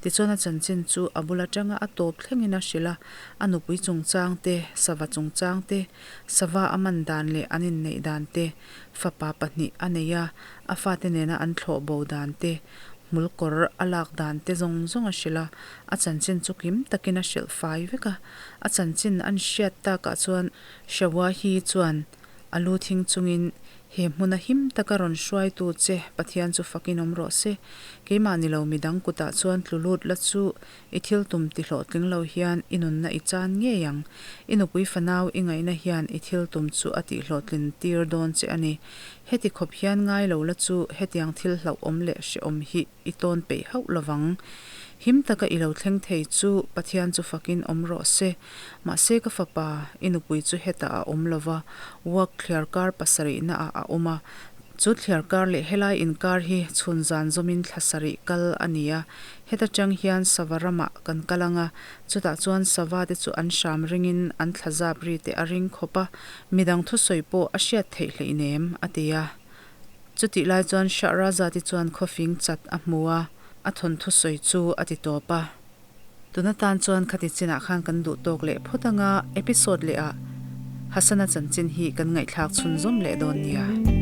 Tichuan a chanchin chu a bul atanga a tawp thlengin a hrilh a, a nupui chungchang te, sava chungchang te, sava a man dan leh an inneih dan te, fapa pahnih a nei a, a fate nena an thlawh bo dan te, hmul kawr a lak dan te zawng zawng a hrilh a, a chanchin chu kim takin a hrilh fai vek a. A chanchin an hriat takah chuan Shawahi chuan A lu thing chungin, He hmuna him taka rawn hruaitu che Pathian chu fakin awm rawh se. Keimah ni lo midang kutah chuan tlu lut la chu i thil tum ti hlawhtling lo hian i nunna i chan ngei ang. I nupui fanau i ngaihna hian i thil tum chu a tih hlawhtlin tir dawn che a ni. Heti khawp hian ngai lo la chu hetiang thil hlauhawm leh hrehawm hi i tawn peih hauh lovang. Him taka i lo thleng thei chu Pathian chu fakin awm rawh se. Mahse ka fapa, i nupui chu hetah a awm lova, work thliar kar pasarihna ah a awm a. Chu thliar kar leh helai inkar hi chhun zan zawmin thla sarih kal a ni a. Heta tang hian sava ramah kan kal ang a, chutah chuan sava te chu an hram ringin an thla zap ri te a ring khawp a, midang thusawi pawh a hriat theih hleinem, a ti a. Chutih lai chuan Shahrazad-i chuan khawfing chat a hmu a, a thawnthu sawi chu a ti tawp a. Tuna tan chuan khati chinah khan kan duh tawk leh phawt anga episode leh ah Hasana chanchin hi kan ngaihthlak chhunzawm leh dawn nia.